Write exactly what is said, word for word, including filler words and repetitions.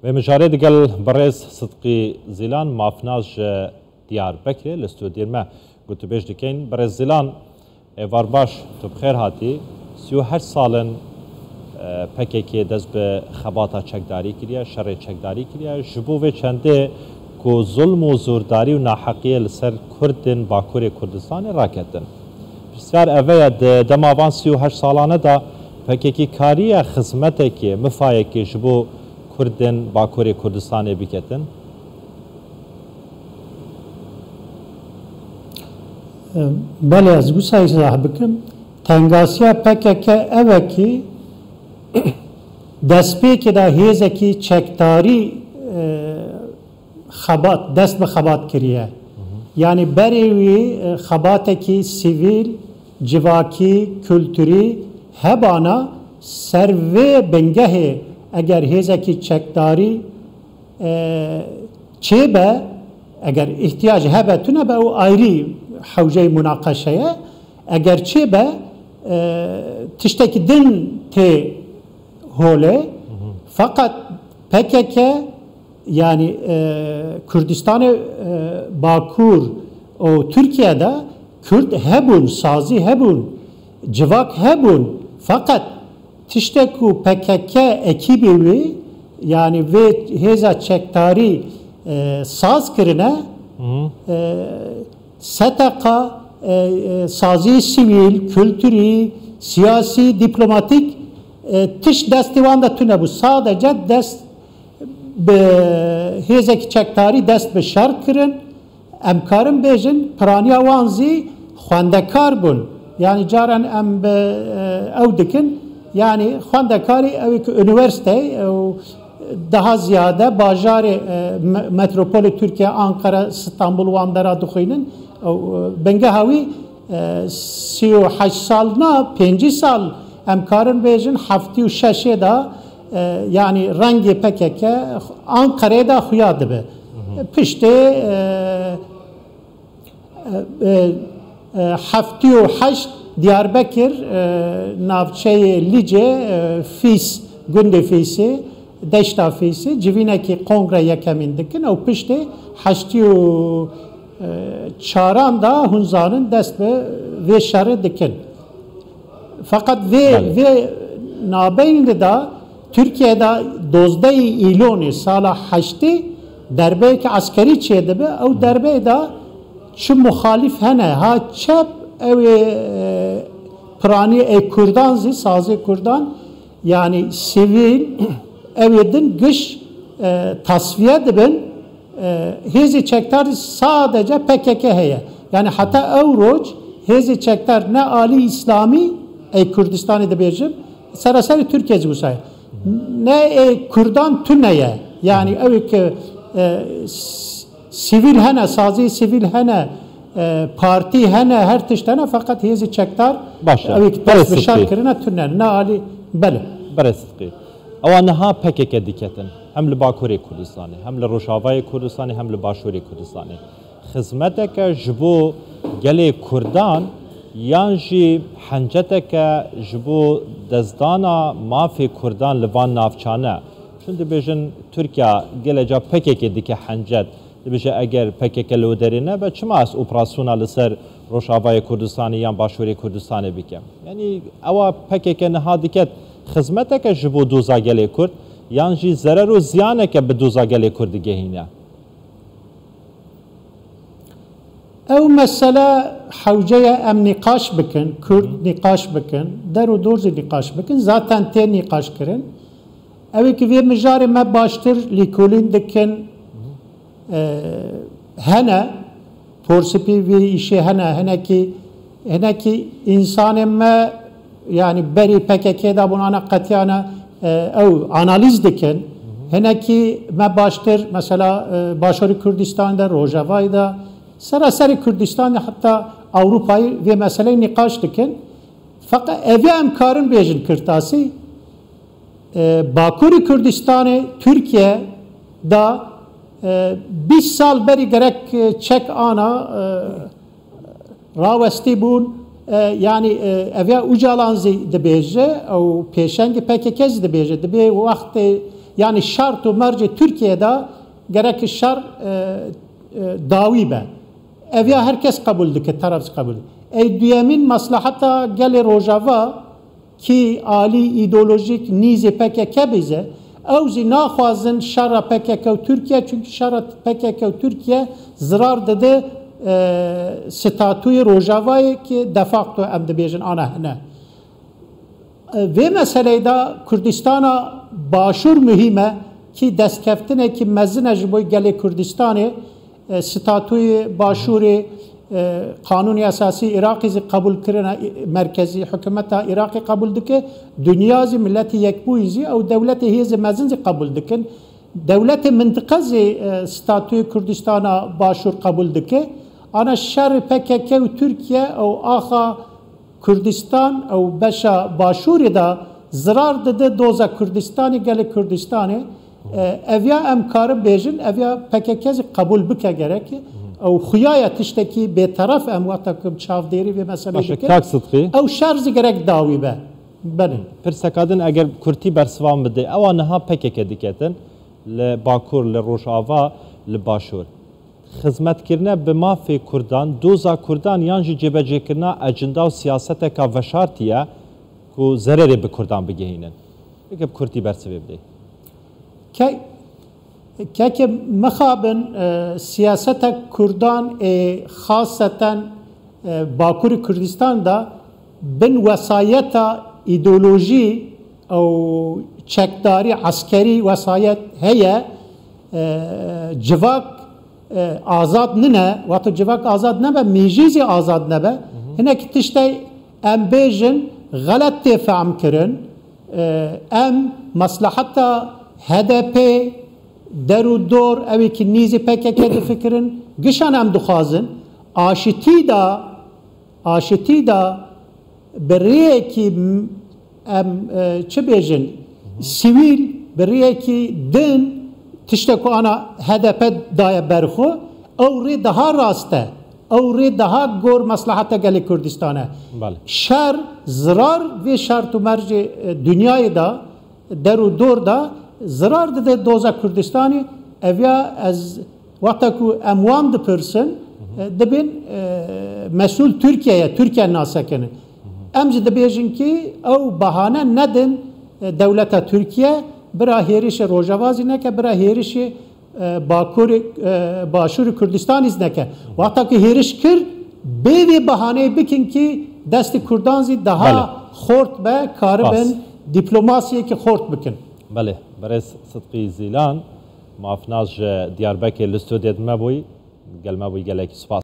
Vê mijarê digel birêz Sidqî Zîlan, mafnas ji Diyarbekirê li stûdiyên me gotûbêj dikeyn. Birêz Zîlan, êvar baş, tu bi xêr hatî. Sî û heşt sal in, e, P K K dest bi xebata çekdarî kiriye, şerê çekdarî kiriye. Ji bo vê çendê ku zulm û zordarî û naheqiyê li ser Kurdên Bakurê Kurdistanê raketin. Pirsyar ev e, di dema van sî û heşt salane de P K K kariye xizmetekê, mifayekê ji bo Kurdên Bakurê Kurdistanê biketin? Belê, ez wisa izah bikim. Tengasiya P K K ev e ki destpêkê de hêzekî çekdarî, e, xebat, dest bi xebat kiriye. Yanî berê wî, e, xebatekî sivîl, civakî, kulturî hebana ser vê bingehê eger hêzekî çekdarî, e, çêbe, eger îhtiyac hebe tune be, ew ayrî hewceyê munaqeşe ye. Eger çêbe, e, tiştekî din tê holê. Feqet P K K, yanî, e, Kurdistanê, e, Bakur û Tirkiye de Kurd hebûn, sazî hebûn, civak hebûn. Feqet tiştek ku P K K ekîbê wî, yanî vê hêza çekdarî, e, saz kirine, e, seteqa, e, e, sazî sivîl, kulturî, siyasî, dîplomatîk, e, tişt destê wan de tune bû. Sadece dest bi hêzekî çekdarî dest bi şer kirin. Em karin bêjin, piraniya wan zî xwendekar bûn. Yanî caran em bi, e, ew dikin, yanî xwendekarî ew ki unîversîteyê û daha ziyade bajarê, e, me-, metropolê Tirkiye, Ankara, Stenbul, wan dera dixwînin. Ew, e, bingeha wî, e, sî û heşt sal na, pêncî sal, em karin bêjin heftî û şeşê de, e, yanî rengê P K K Ankarayê de xuya dibe. Piştê, e, e, e, e, heftî û heşt Diyarbekir, e, navçeyê Licê, e, Fîs, gundê Fîsê, deşta Fîsê, civînekî kongre yekemîn dikin. Ew piştê heştî û çaran de hûn zanin dest bi vê şerê dikin. Feqet vê, Belê. vê nabeynî de Tirkiye de dozdehê Îlonê sala heştê derbeyeke eskerî çêdibe. Ew derbeyê de çi muxalîf hene, ha çep ew ê, e, piranî ê Kurdan zî, sazê Kurdan, yanî sivîl, ew ê din giş, e, tasfiye dibin. E, hêzê çekdar sadece P K K heye. Yanî heta ew roj hêzê çekdar ne alî îslamî ê Kurdistanê dibêjim, seraserê Tirkiye zî wisa ye. Ne ê Kurdan tune ye. Yanî ew ê ki, e, s-, sivîl hene, saziyê sivîl hene, e, partî hene, her tişt hene, feqet hêzê çekdar Baş e. ew ê ki Berê dest bi şer Sidqî. kirine tune. Ne alî, belê. Berê Sidqî. Ewa niha P K K diketin. Hem li Bakurê Kurdistanê, hem li Rojavayê Kurdistanê, hem li Başûrê Kurdistanê. Xizmeteke ji bo gelê Kurdan yan jî henceteke ji bo destdana mafê Kurdan li van navçane. Çun dibêjin Tirkiye gelê ca P K K dike hencet. Dibêje eger P K K li wê derê nebe, çima ez operasyona li ser Rojavayê Kurdistanê yan Başûrê Kurdistanê bikim? Yanî ewa P K K niha diket xizmeteke ji bo doza gelê Kurd, yan jî zerer û ziyaneke bi doza gelê Kurd digehîne? Ew mesele hewce ye em nîqaş bikin, Kurd nîqaş bikin, der û dor zî nîqaş bikin, zaten tê nîqaş kirin. Ew ê ki vê mijarê me baştir lîkolîn dikin, e, hene, porsipî vê îşê hene, hinekî, hinekî însanên me, yanî berî P K K de bûn, ana qetiyane, e, ew analîz dikin. Hinekî me baştir, mesela, e, Başûrê Kurdistanê de, Rojavayê de, seraserê Kurdistanê de, heta Ewropayê vê meseleyê nîqaş dikin. Feqet evê em karin bêjin kirtasî, e, Bakurê Kurdistanê, Tirkiye de, e, bîst sal berî gerek, e, çek ana, e, rawestî bûn, e, yanî, e, ev ya Ocalan zî dibêje, ew pêşengê P K K zî dibêje, dibê wextê Yani şert û mercê Tirkiyê de gerek şer e, e, dawî be. Ev ya her kes qebûl dike, teref jî qebûl dike. Ey duyemîn mesleheta gelê Rojava ki alî îdeolojîk nîzê P K K bîze, ew jî naxwazin şerra P K K û Tirkiye, çünkü şerra P K K û Tirkiye zirar dide e, statûyê Rojavayê ki de facto em dibêjin ana hene. Vê meseleyê de Kurdistana Başûr muhîm e, ki destkeftinekî mezin e ji bo gelê Kurdistanê, e, statûyê Başûrê, e, Qanûnê Esasî Iraqê zî qebûl kirine, e, merkezî, hikûmeta Iraqê qebûl dike, dinya zî, miletî yekbûyî zî, ew dewletê hêzê mezin zî qebûl dikin. Dewletê mintiqe zî, e, statûyê Kurdistana Başûr qebûl dike. Ana şerê P K K û Tirkiye ew axa Kurdistan ew beşa Başûrê de zirar dide doza Kurdistanê, gelê Kurdistanê. E, ev ya em karin bêjin, ev ya P K K zî qebûl bike gerek. Ew xuya ye tiştekî bêteref em wexta ku çavdêrî vê meselê Baş e, dikin. Kak Sidqî. Ew şer zî gerek dawî be. Belê. Pirseka din eger kurtî bersivan bide, ewa niha P K K diketin li Bakur, li Rojava, li Başûr. Xizmetkirine bi mafê Kurdan, doza Kurdan yan jî cêbecêkirina ecinda û siyaseteka veşartî ye ku zererê bi Kurdan bigihînin? Weke bi kurtî bersivê bidê. Ke-, keke mixabin, e, siyaseta Kurdan ê xaseten, e, Bakurê Kurdistan de bin wesayeta îdeolojî ew çekdarî eskerî wesayet heye, e, civak e, azad nine, wexto civak azad nebe, mêjî zî azad nebe. Hinek tiştê em bêjin, xelet tê fehm kirin. E, em mesleheta H D P der û dor, ew ê ki nîzî P K K difikirin, gişan em dixwazin. Aşitî de, aşitî de bi rêyekî m-, em, e, çi bêjin, sivîl, bi rêyekî din tiştek ku ana H D P daye ber xwe, ew rê daha rast e. Ew rê daha gor mesleheta gelê Kurdistan e. Belê. Şer, zirar vê şert û mercê, e, dinyayê de, der û dor de zirar dide doza Kurdistanê. Ev ya ez Wexta ku em wan dipirsin, e, dibên, e, mesûl Tirkiye ye, Tirkiye nasekinin. Em jî dibêjin ki ew bahane nedin, e, dewleta Tirkiye bira hêrişê Rojava zî neke, bira hêrişê, e, Bakurê, e, Başûrê Kurdistanî zî neke. Wexta ku hêriş kir, bê vê bahaneyê bikin ki destê Kurdan zî daha Belê. xort be, karibin Bas. dîplomasiyekî xort bikin. Belê, berêz Sidqî Zîlan, mafnas ji Diyarbekê li stûdiyê me bûyî, gel me bûyî gelekî spas.